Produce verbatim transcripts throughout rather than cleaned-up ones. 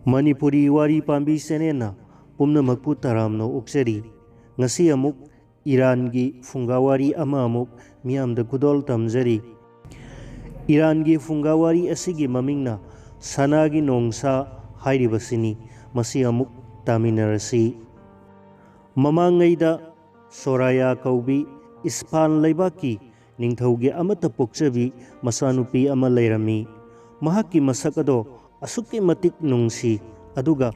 ꯃꯅꯤꯄꯨꯔꯤ ꯋꯥꯔꯤ ꯄꯥꯝꯕꯤ ꯆꯦꯅꯦꯜꯅ ꯄꯨꯝꯅꯃꯛꯄꯨ ꯇꯔꯥꯝꯅ ꯑꯣꯛꯆꯔꯤ꯫ ꯉꯁꯤ ꯑꯃꯨꯛ ꯏꯔꯥꯟꯒꯤ ꯐꯨꯡꯒꯥꯋꯥꯔꯤ ꯑꯃ ꯑꯃꯨꯛ ꯃꯤꯌꯥꯝꯗ ꯈꯨꯗꯣꯜ ꯇꯝꯖꯔꯤ꯫ ꯏꯔꯥꯟꯒꯤ ꯐꯨꯡꯒꯥꯋꯥꯔꯤ ꯑꯁꯤꯒꯤ ꯃꯃꯤꯡꯅ ꯁꯅꯥꯒꯤ ꯅꯣꯡꯁꯥ ꯍꯥꯏꯔꯤꯕꯁꯤꯅꯤ꯫ ꯃꯁꯤ ꯑꯃꯨꯛ ꯇꯥꯃꯤꯟꯅꯔꯁꯤ꯫ ꯃꯃꯥꯡꯉꯩꯗ ꯁꯣꯔꯥꯌꯥ ꯀꯧꯕꯤ ꯏꯁꯐꯥꯟ ꯂꯩꯕꯥꯛꯀꯤ ꯅꯤꯡꯊꯧꯒꯤ ꯑꯃꯠꯇ ꯄꯣꯛꯆꯕꯤ ꯃꯆꯥꯅꯨꯄꯤ ꯑꯃ ꯂꯩꯔꯝꯃꯤ꯫ ꯃꯍꯥꯛꯀꯤ ꯃꯁꯛ ꯑꯗꯣ ꯑꯁꯨꯛꯀꯤ ꯃꯇꯤꯛ ꯅꯨꯡꯁꯤ, ꯑꯗꯨꯒ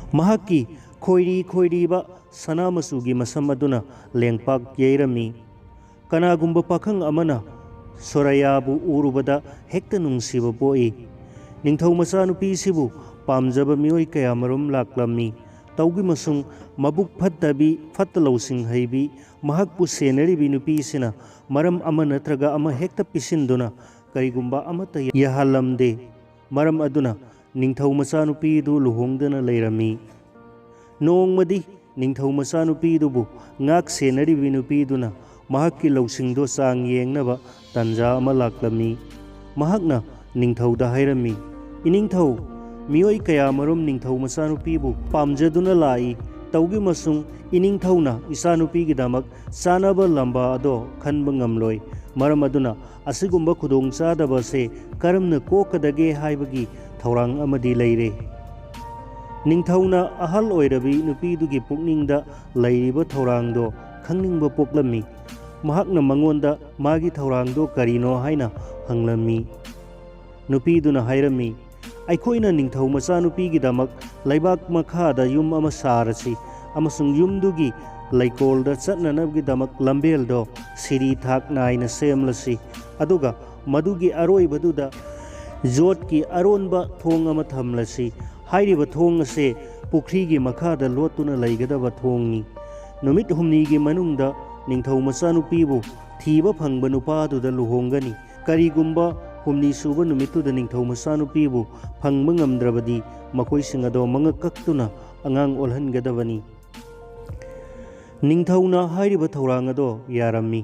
ꯃꯍꯥꯛꯀꯤ ꯈꯣꯏꯔꯤ ꯈꯣꯏꯔꯤꯕ ꯁꯅꯥ ꯃꯆꯨꯒꯤ ꯃꯁꯝ ꯑꯗꯨꯅ ꯂꯦꯡꯄꯥꯛ ꯌꯩꯔꯝꯃꯤ꯫ ꯀꯅꯥꯒꯨꯝꯕ ꯄꯥꯈꯪ ꯑꯃꯅ ꯁꯣꯔꯥꯌꯥꯕꯨ ꯎꯔꯨꯕꯗ ꯍꯦꯛꯇ ꯅꯨꯡꯁꯤꯕ ꯄꯣꯛꯏ꯫ ꯅꯤꯡꯊꯧ ꯃꯆꯥꯅꯨꯄꯤꯁꯤꯕꯨ ꯄꯥꯝꯖꯕ ꯃꯤꯑꯣꯏ ꯀꯌꯥꯃꯔꯨꯝ ꯂꯥꯛꯂꯝꯃꯤ꯫ ꯇꯧꯒꯤꯃꯁꯨꯡ ꯃꯕꯨꯛ ꯐꯠꯇꯕꯤ, ꯐꯠꯇ ꯂꯧꯁꯤꯡ ꯍꯩꯕꯤ, ꯃꯍꯥꯛꯄꯨ ꯁꯦꯟꯅꯔꯤꯕꯤ ꯅꯨꯄꯤꯁꯤꯅ ꯃꯔꯝ ꯑꯃ ꯅꯠꯇ꯭ꯔꯒ ꯑꯃ ꯍꯦꯛꯇ ꯄꯤꯁꯤꯟꯗꯨꯅ ꯀꯔꯤꯒꯨꯝꯕ ꯑꯃꯠꯇ ꯌꯥꯍꯜꯂꯝꯗꯦ꯫ ꯃꯔꯝ ꯑꯗꯨꯅ ꯅꯤꯡꯊꯧ ꯃꯆꯥꯅꯨꯄꯤꯗꯨ ꯂꯨꯍꯣꯡꯗꯅ ꯂꯩꯔꯝꯃꯤ꯫ ꯅꯣꯡꯃꯗꯤ ꯅꯤꯡꯊꯧ ꯃꯆꯥꯅꯨꯄꯤꯗꯨꯕꯨ ꯉꯥꯛ ꯁꯦꯟꯅꯔꯤꯕꯤ ꯅꯨꯄꯤꯗꯨꯅ ꯃꯍꯥꯛꯀꯤ ꯂꯧꯁꯤꯡꯗꯣ ꯆꯥꯡ ꯌꯦꯡꯅꯕ ꯇꯟꯖꯥ ꯑꯃ ꯂꯥꯛꯂꯝꯃꯤ꯫ ꯃꯍꯥꯛꯅ ꯅꯤꯡꯊꯧꯗ ꯍꯥꯏꯔꯝꯃꯤ, "ꯏꯅꯤꯡꯊꯧ, ꯃꯤꯑꯣꯏ ꯀꯌꯥꯃꯔꯨꯝ ꯅꯤꯡꯊꯧ ꯃꯆꯥꯅꯨꯄꯤꯕꯨ ꯄꯥꯝꯖꯗꯨꯅ ꯂꯥꯛꯏ꯫ ꯇꯧꯒꯤꯃꯁꯨꯡ ꯏꯅꯤꯡꯊꯧꯅ ꯏꯆꯥꯅꯨꯄꯤꯒꯤꯗꯃꯛ ꯆꯥꯅꯕ ꯂꯝꯕꯥ ꯑꯗꯣ ꯈꯟꯕ ꯉꯝꯂꯣꯏ꯫ ꯃꯔꯝ ꯑꯗꯨꯅ ꯑꯁꯤꯒꯨꯝꯕ ꯈꯨꯗꯣꯡꯆꯥꯗꯕ ꯑꯁꯦ ꯀꯔꯝꯅ ꯀꯣꯛꯀꯗꯒꯦ ꯍꯥꯏꯕꯒꯤ ꯊꯧꯔꯥꯡ ꯑꯃꯗꯤ ꯂꯩꯔꯦ꯫" ꯅꯤꯡꯊꯧꯅ ꯑꯍꯜ ꯑꯣꯏꯔꯕꯤ ꯅꯨꯄꯤꯗꯨꯒꯤ ꯄꯨꯛꯅꯤꯡꯗ ꯂꯩꯔꯤꯕ ꯊꯧꯔꯥꯡꯗꯣ ꯈꯪꯅꯤꯡꯕ ꯄꯣꯛꯂꯝꯃꯤ꯫ ꯃꯍꯥꯛꯅ ꯃꯉꯣꯟꯗ ꯃꯥꯒꯤ ꯊꯧꯔꯥꯡꯗꯣ ꯀꯔꯤꯅꯣ ꯍꯥꯏꯅ ꯍꯪꯂꯝꯃꯤ꯫ ꯅꯨꯄꯤꯗꯨꯅ ꯍꯥꯏꯔꯝꯃꯤ, "ꯑꯩꯈꯣꯏꯅ ꯅꯤꯡꯊꯧ ꯃꯆꯥꯅꯨꯄꯤꯒꯤꯗꯃꯛ ꯂꯩꯕꯥꯛ ꯃꯈꯥꯗ ꯌꯨꯝ ꯑꯃ ꯁꯥꯔꯁꯤ ꯑꯃꯁꯨꯡ ꯌꯨꯝꯗꯨꯒꯤ ꯂꯩꯀꯣꯜꯗ ꯆꯠꯅꯅꯕꯒꯤꯗꯃꯛ ꯂꯝꯕꯦꯜꯗꯣ ꯁꯤꯔꯤ ꯊꯥꯛ ꯅꯥꯏꯅ ꯁꯦꯝꯂꯁꯤ, ꯑꯗꯨꯒ ꯃꯗꯨꯒꯤ ꯑꯔꯣꯏꯕꯗꯨꯗ ꯌꯣꯠꯀꯤ ꯑꯔꯣꯟꯕ ꯊꯣꯡ ꯑꯃ ꯊꯝꯂꯁꯤ꯫ ꯍꯥꯏꯔꯤꯕ ꯊꯣꯡ ꯑꯁꯦ ꯄꯨꯈ꯭ꯔꯤꯒꯤ ꯃꯈꯥꯗ ꯂꯣꯠꯇꯨꯅ ꯂꯩꯒꯗꯕ ꯊꯣꯡꯅꯤ꯫ ꯅꯨꯃꯤꯠ ꯍꯨꯝꯅꯤꯒꯤ ꯃꯅꯨꯡꯗ ꯅꯤꯡꯊꯧ ꯃꯆꯥꯅꯨꯄꯤꯕꯨ ꯊꯤꯕ ꯐꯪꯕ ꯅꯨꯄꯥꯗꯨꯗ ꯂꯨꯍꯣꯡꯒꯅꯤ꯫ ꯀꯔꯤꯒꯨꯝꯕ ꯍꯨꯝꯅꯤ ꯁꯨꯕ ꯅꯨꯃꯤꯠꯇꯨꯗ ꯅꯤꯡꯊꯧ ꯃꯆꯥꯅꯨꯄꯤꯕꯨ ꯐꯪꯕ ꯉꯝꯗ꯭ꯔꯕꯗꯤ ꯃꯈꯣꯏꯁꯤꯡ ꯑꯗꯣ ꯃꯉꯛ ꯀꯛꯇꯨꯅ ꯑꯉꯥꯡ ꯑꯣꯜꯍꯟꯒꯗꯕꯅꯤ꯫" ꯅꯤꯡꯊꯧꯅ ꯍꯥꯏꯔꯤꯕ ꯊꯧꯔꯥꯡ ꯑꯗꯣ ꯌꯥꯔꯝꯃꯤ꯫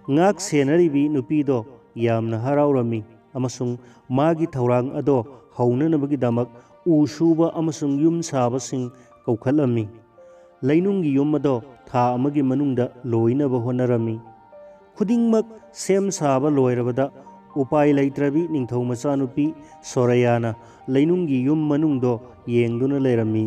ꯉꯥꯛ ꯁꯦꯟꯅꯔꯤꯕꯤ ꯅꯨꯄꯤꯗꯣ ꯌꯥꯝꯅ ꯍꯔꯥꯎꯔꯝꯃꯤ ꯑꯃꯁꯨꯡ ꯃꯥꯒꯤ ꯊꯧꯔꯥꯡ ꯑꯗꯣ ꯍꯧꯅꯅꯕꯒꯤꯗꯃꯛ ꯎ ꯁꯨꯕ ꯑꯃꯁꯨꯡ ꯌꯨꯝ ꯁꯥꯕꯁꯤꯡ ꯀꯧꯈꯠꯂꯝꯃꯤ꯫ ꯂꯩꯅꯨꯡꯒꯤ ꯌꯨꯝ ꯑꯗꯣ ꯊꯥ ꯑꯃꯒꯤ ꯃꯅꯨꯡꯗ ꯂꯣꯏꯅꯕ ꯍꯣꯠꯅꯔꯝꯃꯤ꯫ ꯈꯨꯗꯤꯡꯃꯛ ꯁꯦꯝ ꯁꯥꯕ ꯂꯣꯏꯔꯕꯗ ꯎꯄꯥꯏ ꯂꯩꯇ꯭ꯔꯕꯤ ꯅꯤꯡꯊꯧ ꯃꯆꯥꯅꯨꯄꯤ ꯁꯣꯔꯌꯥꯅ ꯂꯩꯅꯨꯡꯒꯤ ꯌꯨꯝ ꯃꯅꯨꯡꯗꯣ ꯌꯦꯡꯗꯨꯅ ꯂꯩꯔꯝꯃꯤ꯫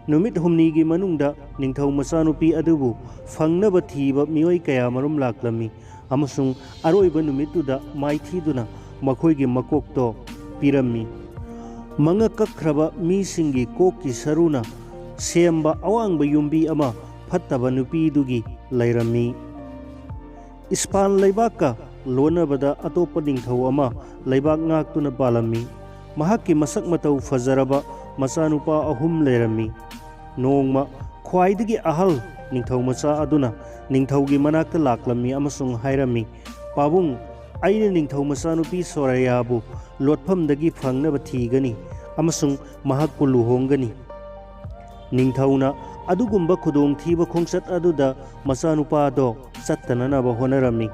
ꯅꯨꯃꯤꯠ ꯍꯨꯝꯅꯤꯒꯤ ꯃꯅꯨꯡꯗ ꯅꯤꯡꯊꯧ ꯃꯆꯥꯅꯨꯄꯤ ꯑꯗꯨꯕꯨ ꯐꯪꯅꯕ ꯊꯤꯕ ꯃꯤꯑꯣꯏ ꯀꯌꯥꯃꯔꯨꯝ ꯂꯥꯛꯂꯝꯃꯤ ꯑꯃꯁꯨꯡ ꯑꯔꯣꯏꯕ ꯅꯨꯃꯤꯠꯇꯨꯗ ꯃꯥꯏꯊꯤꯗꯨꯅ ꯃꯈꯣꯏꯒꯤ ꯃꯀꯣꯛꯇꯣ ꯄꯤꯔꯝꯃꯤ꯫ ꯃꯉꯛ ꯀꯛꯈ꯭ꯔꯕ ꯃꯤꯁꯤꯡꯒꯤ ꯀꯣꯛꯀꯤ ꯁꯔꯨꯅ ꯁꯦꯝꯕ ꯑꯋꯥꯡꯕ ꯌꯨꯝꯕꯤ ꯑꯃ ꯐꯠꯇꯕ ꯅꯨꯄꯤꯗꯨꯒꯤ ꯂꯩꯔꯝꯃꯤ꯫ ꯏꯁꯄꯥꯟ ꯂꯩꯕꯥꯛꯀ ꯂꯣꯟꯅꯕꯗ ꯑꯇꯣꯞꯄ ꯅꯤꯡꯊꯧ ꯑꯃ ꯂꯩꯕꯥꯛ ꯉꯥꯛꯇꯨꯅ ꯄꯥꯜꯂꯝꯃꯤ꯫ ꯃꯍꯥꯛꯀꯤ ꯃꯁꯛ ꯃꯇꯧ ꯐꯖꯔꯕ ꯃꯆꯥꯅꯨꯄꯥ ꯑꯍꯨꯝ ꯂꯩꯔꯝꯃꯤ꯫ ꯅꯣꯡꯃ ꯈ꯭ꯋꯥꯏꯗꯒꯤ ꯑꯍꯜ ꯅꯤꯡꯊꯧ ꯃꯆꯥ ꯑꯗꯨꯅ ꯅꯤꯡꯊꯧꯒꯤ ꯃꯅꯥꯛꯇ ꯂꯥꯛꯂꯝꯃꯤ ꯑꯃꯁꯨꯡ ꯍꯥꯏꯔꯝꯃꯤ, "ꯄꯥꯕꯨꯡ, ꯑꯩꯅ ꯅꯤꯡꯊꯧ ꯃꯆꯥꯅꯨꯄꯤ ꯁꯣꯔꯌꯥꯕꯨ ꯂꯣꯠꯐꯝꯗꯒꯤ ꯐꯪꯅꯕ ꯊꯤꯒꯅꯤ ꯑꯃꯁꯨꯡ ꯃꯍꯥꯛꯄꯨ ꯂꯨꯍꯣꯡꯒꯅꯤ꯫" ꯅꯤꯡꯊꯧꯅ ꯑꯗꯨꯒꯨꯝꯕ ꯈꯨꯗꯣꯡꯊꯤꯕ ꯈꯣꯡꯆꯠ ꯑꯗꯨꯗ ꯃꯆꯥꯅꯨꯄꯥꯗꯣ ꯆꯠꯇꯅꯅꯕ ꯍꯣꯠꯅꯔꯝꯃꯤ꯫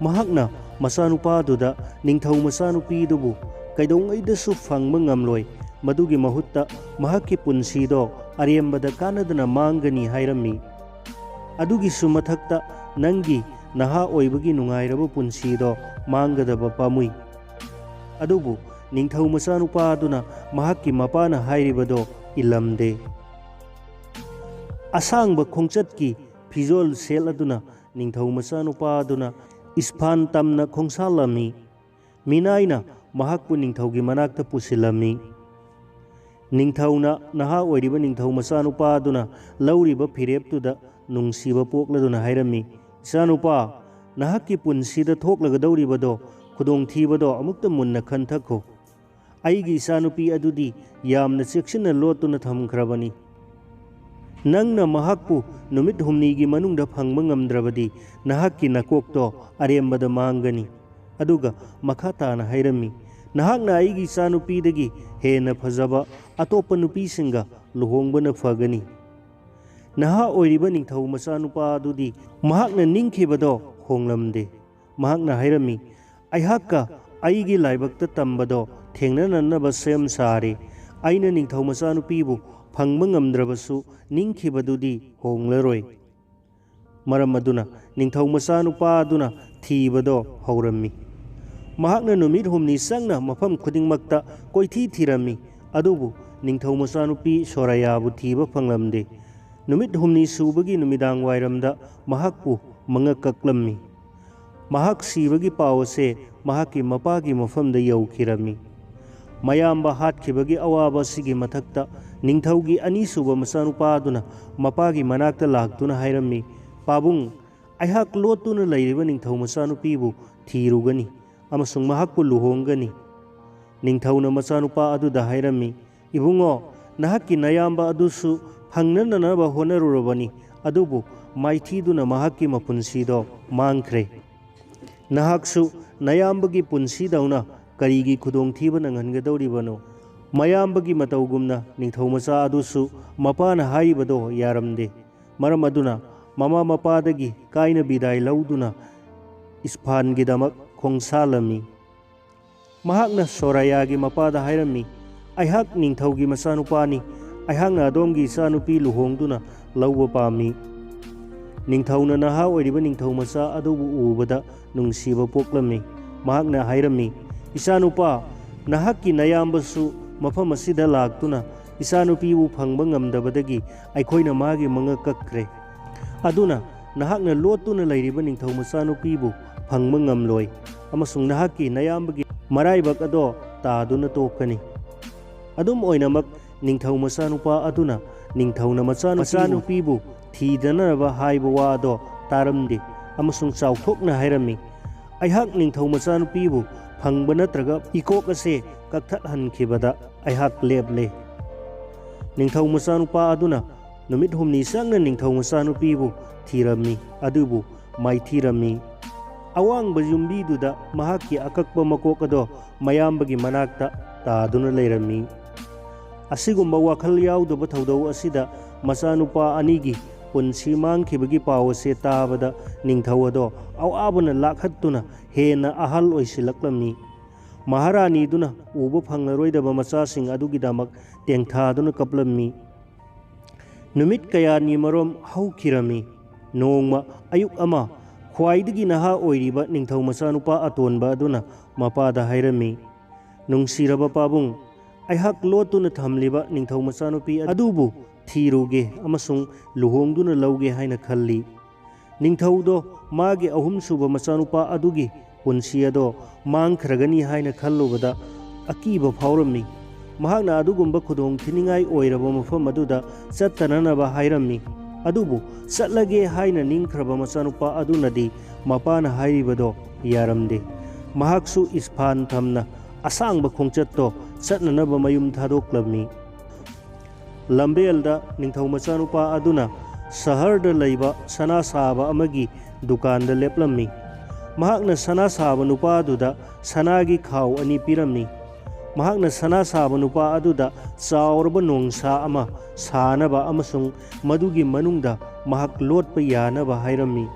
ꯃꯍꯥꯛꯅ ꯃꯆꯥꯅꯨꯄꯥꯗꯨꯗ ꯅꯤꯡꯊꯧ ꯃꯆꯥꯅꯨꯄꯤꯗꯨꯕꯨ ꯀꯩꯗꯧꯉꯩꯗꯁꯨ ꯐꯪꯕ ꯉꯝꯂꯣꯏ, ꯃꯗꯨꯒꯤ ꯃꯍꯨꯠꯇ ꯃꯍꯥꯛꯀꯤ ꯄꯨꯟꯁꯤꯗꯣ ꯑꯔꯦꯝꯕꯗ ꯀꯥꯟꯅꯗꯅ ꯃꯥꯡꯒꯅꯤ ꯍꯥꯏꯔꯝꯃꯤ꯫ ꯑꯗꯨꯒꯤꯁꯨ ꯃꯊꯛꯇ ꯅꯪꯒꯤ ꯅꯍꯥ ꯑꯣꯏꯕꯒꯤ ꯅꯨꯡꯉꯥꯏꯔꯕ ꯄꯨꯟꯁꯤꯗꯣ ꯃꯥꯡꯒꯗꯕ ꯄꯥꯝꯃꯨꯏ꯫ ꯑꯗꯨꯕꯨ ꯅꯤꯡꯊꯧ ꯃꯆꯥꯅꯨꯄꯥ ꯑꯗꯨꯅ ꯃꯍꯥꯛꯀꯤ ꯃꯄꯥꯅ ꯍꯥꯏꯔꯤꯕꯗꯣ ꯏꯜꯂꯝꯗꯦ꯫ ꯑꯁꯥꯡꯕ ꯈꯣꯡꯆꯠꯀꯤ ꯐꯤꯖꯣꯜ ꯁꯦꯠꯂꯗꯨꯅ ꯅꯤꯡꯊꯧ ꯃꯆꯥꯅꯨꯄꯥ ꯑꯗꯨꯅ ꯏꯁꯐꯥꯟ ꯇꯝꯅ ꯈꯣꯡꯁꯥꯜꯂꯝꯃꯤ꯫ ꯃꯤꯅꯥꯏꯅ ꯃꯍꯥꯛꯄꯨ ꯅꯤꯡꯊꯧꯒꯤ ꯃꯅꯥꯛꯇ ꯄꯨꯁꯤꯜꯂꯝꯃꯤ꯫ ꯅꯤꯡꯊꯧꯅ ꯅꯍꯥ ꯑꯣꯏꯔꯤꯕ ꯅꯤꯡꯊꯧ ꯃꯆꯥꯅꯨꯄꯥ ꯑꯗꯨꯅ ꯂꯧꯔꯤꯕ ꯐꯤꯔꯦꯞꯇꯨꯗ ꯅꯨꯡꯁꯤꯕ ꯄꯣꯛꯂꯗꯨꯅ ꯍꯥꯏꯔꯝꯃꯤ, "ꯏꯆꯥꯅꯨꯄꯥ, ꯅꯍꯥꯛꯀꯤ ꯄꯨꯟꯁꯤꯗ ꯊꯣꯛꯂꯒꯗꯧꯔꯤꯕꯗꯣ, ꯈꯨꯗꯣꯡꯊꯤꯕꯗꯣ ꯑꯃꯨꯛꯇ ꯃꯨꯟꯅ ꯈꯟꯊꯈꯣ꯫ ꯑꯩꯒꯤ ꯏꯆꯥꯅꯨꯄꯤ ꯑꯗꯨꯗꯤ ꯌꯥꯝꯅ ꯆꯦꯛꯁꯤꯟꯅ ꯂꯣꯠꯇꯨꯅ ꯊꯝꯈ꯭ꯔꯕꯅꯤ꯫ ꯅꯪꯅ ꯃꯍꯥꯛꯄꯨ ꯅꯨꯃꯤꯠ ꯍꯨꯝꯅꯤꯒꯤ ꯃꯅꯨꯡꯗ ꯐꯪꯕ ꯉꯝꯗ꯭ꯔꯕꯗꯤ ꯅꯍꯥꯛꯀꯤ ꯅꯀꯣꯛꯇꯣ ꯑꯔꯦꯝꯕꯗ ꯃꯥꯡꯒꯅꯤ꯫" ꯑꯗꯨꯒ ꯃꯈꯥ ꯇꯥꯅ ꯍꯥꯏꯔꯝꯃꯤ, "ꯅꯍꯥꯛꯅ ꯑꯩꯒꯤ ꯏꯆꯥꯅꯨꯄꯤꯗꯒꯤ ꯍꯦꯟꯅ ꯐꯖꯕ ꯑꯇꯣꯞꯄ ꯅꯨꯄꯤꯁꯤꯡꯒ ꯂꯨꯍꯣꯡꯕꯅ ꯐꯒꯅꯤ꯫" ꯅꯍꯥ ꯑꯣꯏꯔꯤꯕ ꯅꯤꯡꯊꯧ ꯃꯆꯥꯅꯨꯄꯥ ꯑꯗꯨꯗꯤ ꯃꯍꯥꯛꯅ ꯅꯤꯡꯈꯤꯕꯗꯣ ꯍꯣꯡꯂꯝꯗꯦ꯫ ꯃꯍꯥꯛꯅ ꯍꯥꯏꯔꯝꯃꯤ, "ꯑꯩꯍꯥꯛꯀ ꯑꯩꯒꯤ ꯂꯥꯏꯕꯛꯇ ꯇꯝꯕꯗꯣ ꯊꯦꯡꯅꯅꯅꯕ ꯁꯦꯝ ꯁꯥꯔꯦ꯫ ꯑꯩꯅ ꯅꯤꯡꯊꯧ ꯃꯆꯥꯅꯨꯄꯤꯕꯨ ꯐꯪꯕ ꯉꯝꯗ꯭ꯔꯕꯁꯨ ꯅꯤꯡꯈꯤꯕꯗꯨꯗꯤ ꯍꯣꯡꯂꯔꯣꯏ꯫ ꯃꯔꯝ ꯑꯗꯨꯅ ꯅꯤꯡꯊꯧ ꯃꯆꯥꯅꯨꯄꯥ ꯑꯗꯨꯅ ꯊꯤꯕꯗꯣ ꯍꯧꯔꯝꯃꯤ꯫ ꯃꯍꯥꯛꯅ ꯅꯨꯃꯤꯠ ꯍꯨꯝꯅꯤ ꯆꯪꯅ ꯃꯐꯝ ꯈꯨꯗꯤꯡꯃꯛꯇ ꯀꯣꯏꯊꯤ ꯊꯤꯔꯝꯃꯤ, ꯑꯗꯨꯕꯨ ꯅꯤꯡꯊꯧ ꯃꯆꯥꯅꯨꯄꯤ ꯁꯣꯔꯥꯌꯥꯕꯨ ꯊꯤꯕ ꯐꯪꯂꯝꯗꯦ꯫ ꯅꯨꯃꯤꯠ ꯍꯨꯝꯅꯤ ꯁꯨꯕꯒꯤ ꯅꯨꯃꯤꯗꯥꯡ ꯋꯥꯏꯔꯝꯗ ꯃꯍꯥꯛꯄꯨ ꯃꯉꯛ ꯀꯛꯂꯝꯃꯤ꯫ ꯃꯍꯥꯛ ꯁꯤꯕꯒꯤ ꯄꯥꯎ ꯑꯁꯦ ꯃꯍꯥꯛꯀꯤ ꯃꯄꯥꯒꯤ ꯃꯐꯝꯗ ꯌꯧꯈꯤꯔꯝꯃꯤ꯫ ꯃꯌꯥꯝꯕ ꯍꯥꯠꯈꯤꯕꯒꯤ ꯑꯋꯥꯕ ꯑꯁꯤꯒꯤ ꯃꯊꯛꯇ ꯅꯤꯡꯊꯧꯒꯤ ꯑꯅꯤꯁꯨꯕ ꯃꯆꯥꯅꯨꯄꯥ ꯑꯗꯨꯅ ꯃꯄꯥꯒꯤ ꯃꯅꯥꯛꯇ ꯂꯥꯛꯇꯨꯅ ꯍꯥꯏꯔꯝꯃꯤ, "ꯄꯥꯕꯨꯡ, ꯑꯩꯍꯥꯛ ꯂꯣꯠꯇꯨꯅ ꯂꯩꯔꯤꯕ ꯅꯤꯡꯊꯧ ꯃꯆꯥꯅꯨꯄꯤꯕꯨ ꯊꯤꯔꯨꯒꯅꯤ ꯑꯃꯁꯨꯡ ꯃꯍꯥꯛꯄꯨ ꯂꯨꯍꯣꯡꯒꯅꯤ꯫" ꯅꯤꯡꯊꯧꯅ ꯃꯆꯥꯅꯨꯄꯥ ꯑꯗꯨꯗ ꯍꯥꯏꯔꯝꯃꯤ, "ꯏꯕꯨꯡꯉꯣ, ꯅꯍꯥꯛꯀꯤ ꯅꯌꯥꯝꯕ ꯑꯗꯨꯁꯨ ꯐꯪꯅꯅꯅꯕ ꯍꯣꯠꯅꯔꯨꯔꯕꯅꯤ, ꯑꯗꯨꯕꯨ ꯃꯥꯏꯊꯤꯗꯨꯅ ꯃꯍꯥꯛꯀꯤ ꯃꯄꯨꯟꯁꯤꯗꯣ ꯃꯥꯡꯈ꯭ꯔꯦ꯫ ꯅꯍꯥꯛꯁꯨ ꯅꯌꯥꯝꯕꯒꯤ ꯄꯨꯟꯁꯤꯗꯧꯅ ꯀꯔꯤꯒꯤ ꯈꯨꯗꯣꯡꯊꯤꯕ ꯅꯪꯍꯟꯒꯗꯧꯔꯤꯕꯅꯣ?" ꯃꯌꯥꯝꯕꯒꯤ ꯃꯇꯧꯒꯨꯝꯅ ꯅꯤꯡꯊꯧ ꯃꯆꯥ ꯑꯗꯨꯁꯨ ꯃꯄꯥꯅ ꯍꯥꯏꯔꯤꯕꯗꯣ ꯌꯥꯔꯝꯗꯦ꯫ ꯃꯔꯝ ꯑꯗꯨꯅ ꯃꯃꯥ ꯃꯄꯥꯗꯒꯤ ꯀꯥꯏꯅ ꯕꯤꯗꯥꯏ ꯂꯧꯗꯨꯅ ꯏꯁꯐꯥꯟꯒꯤꯗꯃꯛ ꯈꯣꯡꯁꯥꯜꯂꯝꯃꯤ꯫ ꯃꯍꯥꯛꯅ ꯁꯣꯔꯥꯌꯥꯒꯤ ꯃꯄꯥꯗ ꯍꯥꯏꯔꯝꯃꯤ, "ꯑꯩꯍꯥꯛ ꯅꯤꯡꯊꯧꯒꯤ ꯃꯆꯥꯅꯨꯄꯥꯅꯤ꯫ ꯑꯩꯍꯥꯛꯅ ꯑꯗꯣꯝꯒꯤ ꯏꯆꯥꯅꯨꯄꯤ ꯂꯨꯍꯣꯡꯗꯨꯅ ꯂꯧꯕ ꯄꯥꯝꯃꯤ꯫" ꯅꯤꯡꯊꯧꯅ ꯅꯍꯥ ꯑꯣꯏꯔꯤꯕ ꯅꯤꯡꯊꯧ ꯃꯆꯥ ꯑꯗꯨꯕꯨ ꯎꯕꯗ ꯅꯨꯡꯁꯤꯕ ꯄꯣꯛꯂꯝꯃꯤ꯫ ꯃꯍꯥꯛꯅ ꯍꯥꯏꯔꯝꯃꯤ, "ꯏꯆꯥꯅꯨꯄꯥ, ꯅꯍꯥꯛꯀꯤ ꯅꯌꯥꯝꯕꯁꯨ ꯃꯐꯝ ꯑꯁꯤꯗ ꯂꯥꯛꯇꯨꯅ ꯏꯆꯥꯅꯨꯄꯤꯕꯨ ꯐꯪꯕ ꯉꯝꯗꯕꯗꯒꯤ ꯑꯩꯈꯣꯏꯅ ꯃꯥꯒꯤ ꯃꯉꯛ ꯀꯛꯈ꯭ꯔꯦ꯫ ꯑꯗꯨꯅ ꯅꯍꯥꯛꯅ ꯂꯣꯠꯇꯨꯅ ꯂꯩꯔꯤꯕ ꯅꯤꯡꯊꯧ ꯃꯆꯥꯅꯨꯄꯤꯕꯨ ꯐꯪꯕ ꯉꯝꯂꯣꯏ ꯑꯃꯁꯨꯡ ꯅꯍꯥꯛꯀꯤ ꯅꯌꯥꯝꯕꯒꯤ ꯃꯔꯥꯏꯕꯛ ꯑꯗꯣ ꯇꯥꯗꯨꯅ ꯇꯣꯛꯀꯅꯤ꯫" ꯑꯗꯨꯝ ꯑꯣꯏꯅꯃꯛ, ꯅꯤꯡꯊꯧ ꯃꯆꯥꯅꯨꯄꯥ ꯑꯗꯨꯅ ꯅꯤꯡꯊꯧꯅ ꯃꯆꯥꯅꯨꯄꯤꯕꯨ ꯃꯆꯥꯅꯨꯄꯤꯕꯨ ꯊꯤꯗꯅꯕ ꯍꯥꯏꯕ ꯋꯥ ꯑꯗꯣ ꯇꯥꯔꯝꯗꯦ ꯑꯃꯁꯨꯡ ꯆꯥꯎꯊꯣꯛꯅ ꯍꯥꯏꯔꯝꯃꯤ, "ꯑꯩꯍꯥꯛ ꯅꯤꯡꯊꯧ ꯃꯆꯥꯅꯨꯄꯤꯕꯨ ꯐꯪꯕ ꯅꯠꯇ꯭ꯔꯒ ꯏꯀꯣꯛ ꯑꯁꯦ ꯀꯛꯊꯠꯍꯟꯈꯤꯕꯗ ꯑꯩꯍꯥꯛ ꯂꯦꯞꯂꯦ꯫" ꯅꯤꯡꯊꯧ ꯃꯆꯥꯅꯨꯄꯥ ꯑꯗꯨꯅ ꯅꯨꯃꯤꯠ ꯍꯨꯝꯅꯤ ꯆꯪꯅ ꯅꯤꯡꯊꯧ ꯃꯆꯥꯅꯨꯄꯤꯕꯨ ꯊꯤꯔꯝꯃꯤ, ꯑꯗꯨꯕꯨ ꯃꯥꯏꯊꯤꯔꯝꯃꯤ꯫ ꯑꯋꯥꯡꯕ ꯌꯨꯝꯕꯤꯗꯨꯗ ꯃꯍꯥꯛꯀꯤ ꯑꯀꯛꯄ ꯃꯀꯣꯛ ꯑꯗꯣ ꯃꯌꯥꯝꯕꯒꯤ ꯃꯅꯥꯛꯇ ꯇꯥꯗꯨꯅ ꯂꯩꯔꯝꯃꯤ꯫ ꯑꯁꯤꯒꯨꯝꯕ ꯋꯥꯈꯜ ꯌꯥꯎꯗꯕ ꯊꯧꯗꯧ ꯑꯁꯤꯗ ꯃꯆꯥꯅꯨꯄꯥ ꯑꯅꯤꯒꯤ ꯄꯨꯟꯁꯤ ꯃꯥꯡꯈꯤꯕꯒꯤ ꯄꯥꯎ ꯑꯁꯤ ꯇꯥꯕꯗ ꯅꯤꯡꯊꯧ ꯑꯗꯣ ꯑꯋꯥꯕꯅ ꯂꯥꯛꯍꯠꯇꯨꯅ ꯍꯦꯟꯅ ꯑꯍꯜ ꯑꯣꯏꯁꯤꯜꯂꯛꯂꯝꯃꯤ꯫ ꯃꯍꯥꯔꯥꯅꯤꯗꯨꯅ ꯎꯕ ꯐꯪꯂꯔꯣꯏꯗꯕ ꯃꯆꯥꯁꯤꯡ ꯑꯗꯨꯒꯤꯗꯃꯛ ꯇꯦꯡꯊꯥꯗꯨꯅ ꯀꯞꯂꯝꯃꯤ꯫ ꯅꯨꯃꯤꯠ ꯀꯌꯥꯅꯤ ꯃꯔꯣꯝ ꯍꯧꯈꯤꯔꯝꯃꯤ꯫ ꯅꯣꯡꯃ ꯑꯌꯨꯛ ꯑꯃ, ꯈ꯭ꯋꯥꯏꯗꯒꯤ ꯅꯍꯥ ꯑꯣꯏꯔꯤꯕ ꯅꯤꯡꯊꯧ ꯃꯆꯥꯅꯨꯄꯥ ꯑꯇꯣꯟꯕ ꯑꯗꯨꯅ ꯃꯄꯥꯗ ꯍꯥꯏꯔꯝꯃꯤ, "ꯅꯨꯡꯁꯤꯔꯕ ꯄꯥꯕꯨꯡ, ꯑꯩꯍꯥꯛ ꯂꯣꯠꯇꯨꯅ ꯊꯝꯂꯤꯕ ꯅꯤꯡꯊꯧ ꯃꯆꯥꯅꯨꯄꯤ ꯑꯗꯨꯕꯨ ꯊꯤꯔꯨꯒꯦ ꯑꯃꯁꯨꯡ ꯂꯨꯍꯣꯡꯗꯨꯅ ꯂꯧꯒꯦ ꯍꯥꯏꯅ ꯈꯜꯂꯤ꯫" ꯅꯤꯡꯊꯧꯗꯣ ꯃꯥꯒꯤ ꯑꯍꯨꯝꯁꯨꯕ ꯃꯆꯥꯅꯨꯄꯥ ꯑꯗꯨꯒꯤ ꯄꯨꯟꯁꯤ ꯑꯗꯣ ꯃꯥꯡꯈ꯭ꯔꯒꯅꯤ ꯍꯥꯏꯅ ꯈꯜꯂꯨꯕꯗ ꯑꯀꯤꯕ ꯐꯥꯎꯔꯝꯃꯤ꯫ ꯃꯍꯥꯛꯅ ꯑꯗꯨꯒꯨꯝꯕ ꯈꯨꯗꯣꯡ ꯊꯤꯅꯤꯡꯉꯥꯏ ꯑꯣꯏꯔꯕ ꯃꯐꯝ ꯑꯗꯨꯗ ꯆꯠꯇꯅꯅꯕ ꯍꯥꯏꯔꯝꯃꯤ꯫ ꯑꯗꯨꯕꯨ ꯆꯠꯂꯒꯦ ꯍꯥꯏꯅ ꯅꯤꯡꯈ꯭ꯔꯕ ꯃꯆꯥꯅꯨꯄꯥ ꯑꯗꯨꯅꯗꯤ ꯃꯄꯥꯅ ꯍꯥꯏꯔꯤꯕꯗꯣ ꯌꯥꯔꯝꯗꯦ꯫ ꯃꯍꯥꯛꯁꯨ ꯏꯁꯐꯥꯟ ꯊꯝꯅ ꯑꯁꯥꯡꯕ ꯈꯣꯡꯆꯠꯇꯣ ꯆꯠꯅꯅꯕ ꯃꯌꯨꯝ ꯊꯥꯗꯣꯛꯂꯝꯃꯤ꯫ ꯂꯝꯕꯦꯜꯗ ꯅꯤꯡꯊꯧ ꯃꯆꯥꯅꯨꯄꯥ ꯑꯗꯨꯅ ꯁꯍꯔꯗ ꯂꯩꯕ ꯁꯅꯥ ꯁꯥꯕ ꯑꯃꯒꯤ ꯗꯨꯀꯥꯟꯗ ꯂꯦꯞꯂꯝꯃꯤ꯫ ꯃꯍꯥꯛꯅ ꯁꯅꯥ ꯁꯥꯕ ꯅꯨꯄꯥꯗꯨꯗ ꯁꯅꯥꯒꯤ ꯈꯥꯎ ꯑꯅꯤ ꯄꯤꯔꯝꯃꯤ꯫ ꯃꯍꯥꯛꯅ ꯁꯅꯥ ꯁꯥꯕ ꯅꯨꯄꯥ ꯑꯗꯨꯗ ꯆꯥꯎꯔꯕ ꯅꯣꯡꯁꯥ ꯑꯃ ꯁꯥꯅꯕ ꯑꯃꯁꯨꯡ ꯃꯗꯨꯒꯤ ꯃꯅꯨꯡꯗ ꯃꯍꯥꯛ ꯂꯣꯠꯄ ꯌꯥꯅꯕ ꯍꯥꯏꯔꯝꯃꯤ꯫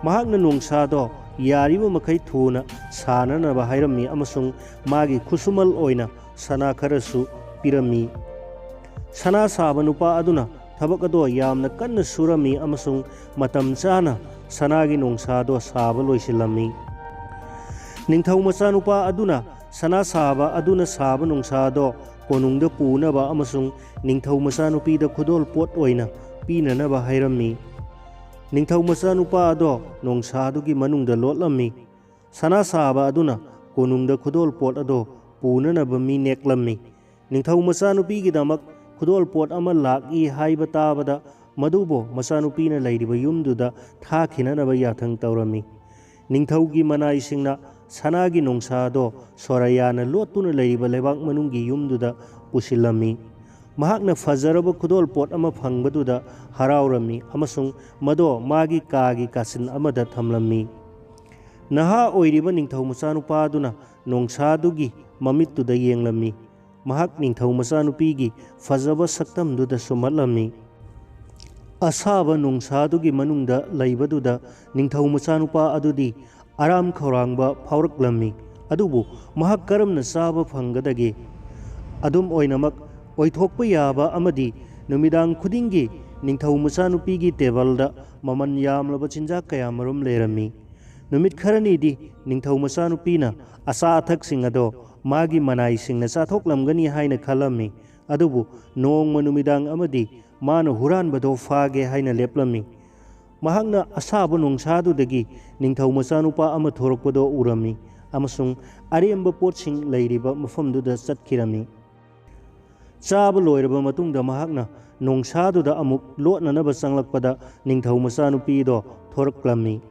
ꯃꯍꯥꯛꯅ ꯅꯣꯡꯁꯥꯗꯣ ꯌꯥꯔꯤꯕ ꯃꯈꯩ ꯊꯨꯅ ꯁꯥꯅꯅꯕ ꯍꯥꯏꯔꯝꯃꯤ ꯑꯃꯁꯨꯡ ꯃꯥꯒꯤ ꯈꯨꯠꯁꯨꯃꯜ ꯑꯣꯏꯅ ꯁꯅꯥ ꯈꯔꯁꯨ ꯄꯤꯔꯝꯃꯤ꯫ ꯁꯅꯥ ꯁꯥꯕ ꯅꯨꯄꯥ ꯑꯗꯨꯅ ꯊꯕꯛ ꯑꯗꯣ ꯌꯥꯝꯅ ꯀꯟꯅ ꯁꯨꯔꯝꯃꯤ ꯑꯃꯁꯨꯡ ꯃꯇꯝ ꯆꯥꯅ ꯁꯅꯥꯒꯤ ꯅꯣꯡꯁꯥꯗꯣ ꯁꯥꯕ ꯂꯣꯏꯁꯤꯜꯂꯝꯃꯤ꯫ ꯅꯤꯡꯊꯧ ꯃꯆꯥꯅꯨꯄꯥ ꯑꯗꯨꯅ ꯁꯅꯥ ꯁꯥꯕ ꯑꯗꯨꯅ ꯁꯥꯕ ꯅꯣꯡꯁꯥꯗꯣ ꯀꯣꯅꯨꯡꯗ ꯄꯨꯅꯕ ꯑꯃꯁꯨꯡ ꯅꯤꯡꯊꯧ ꯃꯆꯥꯅꯨꯄꯤꯗ ꯈꯨꯗꯣꯜ ꯄꯣꯠ ꯑꯣꯏꯅ ꯄꯤꯅꯅꯕ ꯍꯥꯏꯔꯝꯃꯤ꯫ ꯅꯤꯡꯊꯧ ꯃꯆꯥꯅꯨꯄꯥ ꯑꯗꯣ ꯅꯣꯡꯁꯥꯗꯨꯒꯤ ꯃꯅꯨꯡꯗ ꯂꯣꯠꯂꯝꯃꯤ꯫ ꯁꯅꯥ ꯁꯥꯕ ꯑꯗꯨꯅ ꯀꯣꯅꯨꯡꯗ ꯈꯨꯗꯣꯜ ꯄꯣꯠ ꯑꯗꯣ ꯄꯨꯅꯅꯕ ꯃꯤ ꯅꯦꯛꯂꯝꯃꯤ꯫ ꯅꯤꯡꯊꯧ ꯃꯆꯥꯅꯨꯄꯤꯒꯤꯗꯃꯛ ꯈꯨꯗꯣꯜ ꯄꯣꯠ ꯑꯃ ꯂꯥꯛꯏ ꯍꯥꯏꯕ ꯇꯥꯕꯗ ꯃꯗꯨꯕꯨ ꯃꯆꯥꯅꯨꯄꯤꯅ ꯂꯩꯔꯤꯕ ꯌꯨꯝꯗꯨꯗ ꯊꯥꯈꯤꯅꯅꯕ ꯌꯥꯊꯪ ꯇꯧꯔꯝꯃꯤ꯫ ꯅꯤꯡꯊꯧꯒꯤ ꯃꯅꯥꯏꯁꯤꯡꯅ ꯁꯅꯥꯒꯤ ꯅꯣꯡꯁꯥꯗꯣ ꯁꯣꯔꯥꯌꯥꯅ ꯂꯣꯠꯇꯨꯅ ꯂꯩꯔꯤꯕ ꯂꯩꯕꯥꯛ ꯃꯅꯨꯡꯒꯤ ꯌꯨꯝꯗꯨꯗ ꯄꯨꯁꯤꯜꯂꯝꯃꯤ꯫ ꯃꯍꯥꯛꯅ ꯐꯖꯔꯕ ꯈꯨꯗꯣꯜ ꯄꯣꯠ ꯑꯃ ꯐꯪꯕꯗꯨꯗ ꯍꯔꯥꯎꯔꯝꯃꯤ ꯑꯃꯁꯨꯡ ꯃꯗꯣ ꯃꯥꯒꯤ ꯀꯥꯒꯤ ꯀꯥꯆꯤꯟ ꯑꯃꯗ ꯊꯝꯂꯝꯃꯤ꯫ ꯅꯍꯥ ꯑꯣꯏꯔꯤꯕ ꯅꯤꯡꯊꯧ ꯃꯆꯥꯅꯨꯄꯥꯗꯨꯅ ꯅꯣꯡꯁꯥꯗꯨꯒꯤ ꯃꯃꯤꯠꯇꯨꯗ ꯌꯦꯡꯂꯝꯃꯤ꯫ ꯃꯍꯥꯛ ꯅꯤꯡꯊꯧ ꯃꯆꯥꯅꯨꯄꯤꯒꯤ ꯐꯖꯕ ꯁꯛꯇꯝꯗꯨꯗ ꯁꯨꯝꯍꯠꯂꯝꯃꯤ꯫ ꯑꯁꯥꯕ ꯅꯣꯡꯁꯥꯗꯨꯒꯤ ꯃꯅꯨꯡꯗ ꯂꯩꯕꯗꯨꯗ ꯅꯤꯡꯊꯧ ꯃꯆꯥꯅꯨꯄꯥ ꯑꯗꯨꯗꯤ ꯑꯔꯥꯝ ꯈꯧꯔꯥꯡꯕ ꯐꯥꯎꯔꯛꯂꯝꯃꯤ꯫ ꯑꯗꯨꯕꯨ ꯃꯍꯥꯛ ꯀꯔꯝꯅ ꯆꯥꯕ ꯐꯪꯒꯗꯒꯦ? ꯑꯗꯨꯝ ꯑꯣꯏꯅꯃꯛ, ꯑꯣꯏꯊꯣꯛꯄ ꯌꯥꯕ ꯑꯃꯗꯤ ꯅꯨꯃꯤꯗꯥꯡ ꯈꯨꯗꯤꯡꯒꯤ ꯅꯤꯡꯊꯧ ꯃꯆꯥꯅꯨꯄꯤꯒꯤ ꯇꯦꯕꯜꯗ ꯃꯃꯜ ꯌꯥꯝꯂꯕ ꯆꯤꯟꯖꯥꯛ ꯀꯌꯥꯃꯔꯨꯝ ꯂꯩꯔꯝꯃꯤ꯫ ꯅꯨꯃꯤꯠ ꯈꯔꯅꯤꯗꯤ ꯅꯤꯡꯊꯧ ꯃꯆꯥꯅꯨꯄꯤꯅ ꯑꯆꯥ ꯑꯊꯛꯁꯤꯡ ꯑꯗꯣ ꯃꯥꯒꯤ ꯃꯅꯥꯏꯁꯤꯡꯅ ꯆꯥꯊꯣꯛꯂꯝꯒꯅꯤ ꯍꯥꯏꯅ ꯈꯜꯂꯝꯃꯤ꯫ ꯑꯗꯨꯕꯨ ꯅꯣꯡꯃ ꯅꯨꯃꯤꯗꯥꯡ ꯑꯃꯗꯤ ꯃꯥꯅ ꯍꯨꯔꯥꯟꯕꯗꯣ ꯐꯥꯒꯦ ꯍꯥꯏꯅ ꯂꯦꯞꯂꯝꯃꯤ꯫ ꯃꯍꯥꯛꯅ ꯑꯁꯥꯕ ꯅꯣꯡꯁꯥꯗꯨꯗꯒꯤ ꯅꯤꯡꯊꯧ ꯃꯆꯥꯅꯨꯄꯥ ꯑꯃ ꯊꯣꯔꯛꯄꯗꯣ ꯎꯔꯝꯃꯤ ꯑꯃꯁꯨꯡ ꯑꯔꯦꯝꯕ ꯄꯣꯠꯁꯤꯡ ꯂꯩꯔꯤꯕ ꯃꯐꯝꯗꯨꯗ ꯆꯠꯈꯤꯔꯝꯃꯤ꯫ ꯆꯥꯕ ꯂꯣꯏꯔꯕ ꯃꯇꯨꯡꯗ ꯃꯍꯥꯛꯅ ꯅꯣꯡꯁꯥꯗꯨꯗ ꯑꯃꯨꯛ ꯂꯣꯠꯅꯅꯕ ꯆꯪꯂꯛꯄꯗ ꯅꯤꯡꯊꯧ ꯃꯆꯥꯅꯨꯄꯤꯗꯣ ꯊꯣꯔꯛꯂꯝꯃꯤ꯫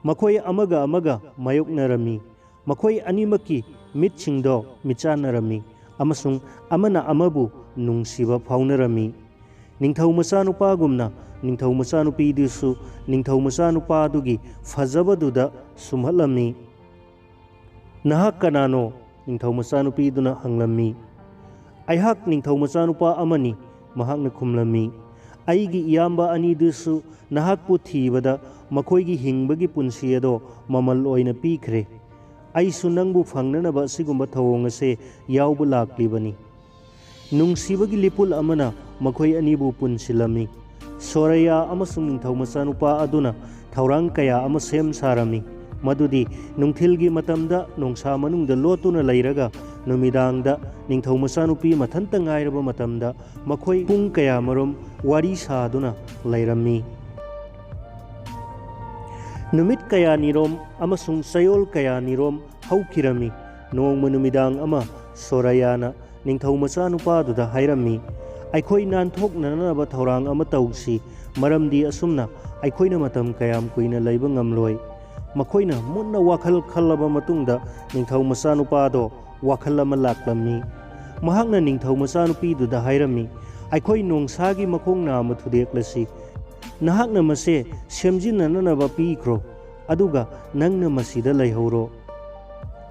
ꯃꯈꯣꯏ ꯑꯃꯒ ꯑꯃꯒ ꯃꯥꯌꯣꯛꯅꯔꯝꯃꯤ꯫ ꯃꯈꯣꯏ ꯑꯅꯤꯃꯛꯀꯤ ꯃꯤꯠꯁꯤꯡꯗꯣ ꯃꯤꯠꯆꯥꯟꯅꯔꯝꯃꯤ ꯑꯃꯁꯨꯡ ꯑꯃꯅ ꯑꯃꯕꯨ ꯅꯨꯡꯁꯤꯕ ꯐꯥꯎꯅꯔꯝꯃꯤ꯫ ꯅꯤꯡꯊꯧ ꯃꯆꯥꯅꯨꯄꯥꯒꯨꯝꯅ ꯅꯤꯡꯊꯧ ꯃꯆꯥꯅꯨꯄꯤꯗꯨꯁꯨ ꯅꯤꯡꯊꯧ ꯃꯆꯥꯅꯨꯄꯥꯗꯨꯒꯤ ꯐꯖꯕꯗꯨꯗ ꯁꯨꯝꯍꯠꯂꯝꯃꯤ꯫ "ꯅꯍꯥꯛ ꯀꯅꯥꯅꯣ?" ꯅꯤꯡꯊꯧ ꯃꯆꯥꯅꯨꯄꯤꯗꯨꯅ ꯍꯪꯂꯝꯃꯤ꯫ "ꯑꯩꯍꯥꯛ ꯅꯤꯡꯊꯧ ꯃꯆꯥꯅꯨꯄꯥ ꯑꯃꯅꯤ," ꯃꯍꯥꯛꯅ ꯈꯨꯝꯂꯝꯃꯤ꯫ "ꯑꯩꯒꯤ ꯏꯌꯥꯝꯕ ꯑꯅꯤꯗꯨꯁꯨ ꯅꯍꯥꯛꯄꯨ ꯊꯤꯕꯗ ꯃꯈꯣꯏꯒꯤ ꯍꯤꯡꯕꯒꯤ ꯄꯨꯟꯁꯤ ꯑꯗꯣ ꯃꯃꯜ ꯑꯣꯏꯅ ꯄꯤꯈ꯭ꯔꯦ꯫ ꯑꯩꯁꯨ ꯅꯪꯕꯨ ꯐꯪꯅꯅꯕ ꯑꯁꯤꯒꯨꯝꯕ ꯊꯧꯑꯣꯡ ꯑꯁꯦ ꯌꯥꯎꯕ ꯂꯥꯛꯂꯤꯕꯅꯤ꯫" ꯅꯨꯡꯁꯤꯕꯒꯤ ꯂꯤꯄꯨꯜ ꯑꯃꯅ ꯃꯈꯣꯏ ꯑꯅꯤꯕꯨ ꯄꯨꯟꯁꯤꯜꯂꯝꯃꯤ꯫ ꯁꯣꯔꯌꯥ ꯑꯃꯁꯨꯡ ꯅꯤꯡꯊꯧ ꯃꯆꯥꯅꯨꯄꯥ ꯑꯗꯨꯅ ꯊꯧꯔꯥꯡ ꯀꯌꯥ ꯑꯃ ꯁꯦꯝ ꯁꯥꯔꯝꯃꯤ, ꯃꯗꯨꯗꯤ ꯅꯨꯡꯊꯤꯜꯒꯤ ꯃꯇꯝꯗ ꯅꯣꯡꯁꯥ ꯃꯅꯨꯡꯗ ꯂꯣꯠꯇꯨꯅ ꯂꯩꯔꯒ ꯅꯨꯃꯤꯗꯥꯡꯗ ꯅꯤꯡꯊꯧ ꯃꯆꯥꯅꯨꯄꯤ ꯃꯊꯟꯇ ꯉꯥꯏꯔꯕ ꯃꯇꯝꯗ ꯃꯈꯣꯏ ꯄꯨꯡ ꯀꯌꯥꯃꯔꯨꯝ ꯋꯥꯔꯤ ꯁꯥꯗꯨꯅ ꯂꯩꯔꯝꯃꯤ꯫ ꯅꯨꯃꯤꯠ ꯀꯌꯥꯅꯤꯔꯣꯝ ꯑꯃꯁꯨꯡ ꯆꯌꯣꯜ ꯀꯌꯥꯅꯤꯔꯣꯝ ꯍꯧꯈꯤꯔꯝꯃꯤ꯫ ꯅꯣꯡꯃ ꯅꯨꯃꯤꯗꯥꯡ ꯑꯃ ꯁꯣꯔꯌꯥꯅ ꯅꯤꯡꯊꯧ ꯃꯆꯥꯅꯨꯄꯥꯗꯨꯗ ꯍꯥꯏꯔꯝꯃꯤ, "ꯑꯩꯈꯣꯏ ꯅꯥꯟꯊꯣꯛꯅꯅꯕ ꯊꯧꯔꯥꯡ ꯑꯃ ꯇꯧꯁꯤ, ꯃꯔꯝꯗꯤ ꯑꯁꯨꯝꯅ ꯑꯩꯈꯣꯏꯅ ꯃꯇꯝ ꯀꯌꯥꯝ ꯀꯨꯏꯅ ꯂꯩꯕ ꯉꯝꯂꯣꯏ꯫" ꯃꯈꯣꯏꯅ ꯃꯨꯟꯅ ꯋꯥꯈꯜ ꯈꯜꯂꯕ ꯃꯇꯨꯡꯗ ꯅꯤꯡꯊꯧ ꯃꯆꯥꯅꯨꯄꯥꯗꯣ ꯋꯥꯈꯜ ꯑꯃ ꯂꯥꯛꯂꯝꯃꯤ꯫ ꯃꯍꯥꯛꯅ ꯅꯤꯡꯊꯧ ꯃꯆꯥꯅꯨꯄꯤꯗꯨꯗ ꯍꯥꯏꯔꯝꯃꯤ, "ꯑꯩꯈꯣꯏ ꯅꯣꯡꯁꯥꯒꯤ ꯃꯈꯣꯡ ꯅꯥꯝꯃ ꯊꯨꯗꯦꯛꯂꯁꯤ꯫ ꯅꯍꯥꯛꯅ ꯃꯁꯦ ꯁꯦꯝꯖꯤꯟꯅꯅꯕ ꯄꯤꯈ꯭ꯔꯣ, ꯑꯗꯨꯒ ꯅꯪꯅ ꯃꯁꯤꯗ ꯂꯩꯍꯧꯔꯣ꯫"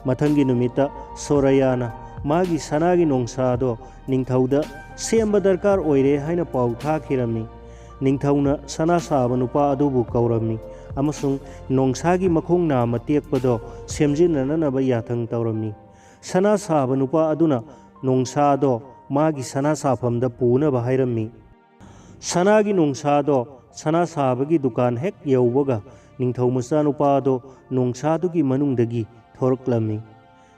ꯃꯊꯪꯒꯤ ꯅꯨꯃꯤꯠꯇ ꯁꯣꯔꯌꯥꯅ ꯃꯥꯒꯤ ꯁꯅꯥꯒꯤ ꯅꯣꯡꯁꯥꯗꯣ ꯅꯤꯡꯊꯧꯗ ꯁꯦꯝꯕ ꯗꯔꯀꯥꯔ ꯑꯣꯏꯔꯦ ꯍꯥꯏꯅ ꯄꯥꯎ ꯊꯥꯈꯤꯔꯝꯃꯤ꯫ ꯅꯤꯡꯊꯧꯅ ꯁꯅꯥ ꯁꯥꯕ ꯅꯨꯄꯥ ꯑꯗꯨꯕꯨ ꯀꯧꯔꯝꯃꯤ ꯑꯃꯁꯨꯡ ꯅꯣꯡꯁꯥꯒꯤ ꯃꯈꯣꯡ ꯅꯥꯝꯃ ꯇꯦꯛꯄꯗꯣ ꯁꯦꯝꯖꯤꯟꯅꯅꯕ ꯌꯥꯊꯪ ꯇꯧꯔꯝꯃꯤ꯫ ꯁꯅꯥ ꯁꯥꯕ ꯅꯨꯄꯥ ꯑꯗꯨꯅ ꯅꯣꯡꯁꯥꯗꯣ ꯃꯥꯒꯤ ꯁꯅꯥ ꯁꯥꯐꯝꯗ ꯄꯨꯅꯕ ꯍꯥꯏꯔꯝꯃꯤ꯫ ꯁꯅꯥꯒꯤ ꯅꯣꯡꯁꯥꯗꯣ ꯁꯅꯥ ꯁꯥꯕꯒꯤ ꯗꯨꯀꯥꯟ ꯍꯦꯛ ꯌꯧꯕꯒ, ꯅꯤꯡꯊꯧ ꯃꯆꯥꯅꯨꯄꯥꯗꯣ ꯅꯣꯡꯁꯥꯗꯨꯒꯤ ꯃꯅꯨꯡꯗꯒꯤ ꯊꯣꯔꯛꯂꯝꯃꯤ꯫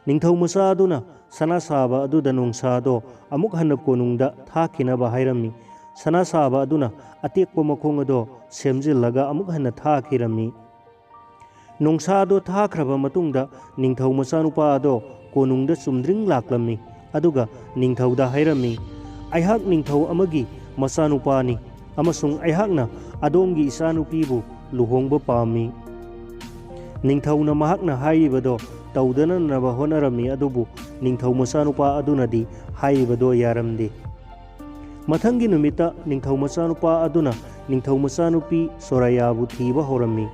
ꯅꯤꯡꯊꯧ ꯃꯆꯥ ꯑꯗꯨꯅ ꯁꯅꯥ ꯁꯥꯕ ꯑꯗꯨꯗ ꯅꯣꯡꯁꯥꯗꯣ ꯑꯃꯨꯛ ꯍꯟꯅ ꯀꯣꯅꯨꯡꯗ ꯊꯥꯈꯤꯅꯕ ꯍꯥꯏꯔꯝꯃꯤ꯫ ꯁꯅꯥ ꯁꯥꯕ ꯑꯗꯨꯅ ꯑꯇꯦꯛꯄ ꯃꯈꯣꯡ ꯑꯗꯣ ꯁꯦꯝꯖꯤꯜꯂꯒ ꯑꯃꯨꯛ ꯍꯟꯅ ꯊꯥꯈꯤꯔꯝꯃꯤ꯫ ꯅꯣꯡꯁꯥꯗꯣ ꯊꯥꯈ꯭ꯔꯕ ꯃꯇꯨꯡꯗ, ꯅꯤꯡꯊꯧ ꯃꯆꯥꯅꯨꯄꯥ ꯑꯗꯣ ꯀꯣꯅꯨꯡꯗ ꯆꯨꯝꯗ꯭ꯔꯤꯡ ꯂꯥꯛꯂꯝꯃꯤ꯫ ꯑꯗꯨꯒ ꯅꯤꯡꯊꯧꯗ ꯍꯥꯏꯔꯝꯃꯤ, "ꯑꯩꯍꯥꯛ ꯅꯤꯡꯊꯧ ꯑꯃꯒꯤ ꯃꯆꯥꯅꯨꯄꯥꯅꯤ, ꯑꯃꯁꯨꯡ ꯑꯩꯍꯥꯛꯅ ꯑꯗꯣꯝꯒꯤ ꯏꯆꯥꯅꯨꯄꯤꯕꯨ ꯂꯨꯍꯣꯡꯕ ꯄꯥꯝꯃꯤ꯫" ꯅꯤꯡꯊꯧꯅ ꯃꯍꯥꯛꯅ ꯍꯥꯏꯔꯤꯕꯗꯣ ꯇꯧꯗꯅꯅꯕ ꯍꯣꯠꯅꯔꯝꯃꯤ, ꯑꯗꯨꯕꯨ ꯅꯤꯡꯊꯧ ꯃꯆꯥꯅꯨꯄꯥ ꯑꯗꯨꯅꯗꯤ ꯍꯥꯏꯔꯤꯕꯗꯣ ꯌꯥꯔꯝꯗꯦ꯫ ꯃꯊꯪꯒꯤ ꯅꯨꯃꯤꯠꯇ ꯅꯤꯡꯊꯧ ꯃꯆꯥꯅꯨꯄꯥ ꯑꯗꯨꯅ ꯅꯤꯡꯊꯧ ꯃꯆꯥꯅꯨꯄꯤ ꯁꯣꯔꯥꯌꯥꯕꯨ ꯊꯤꯕ ꯍꯧꯔꯝꯃꯤ꯫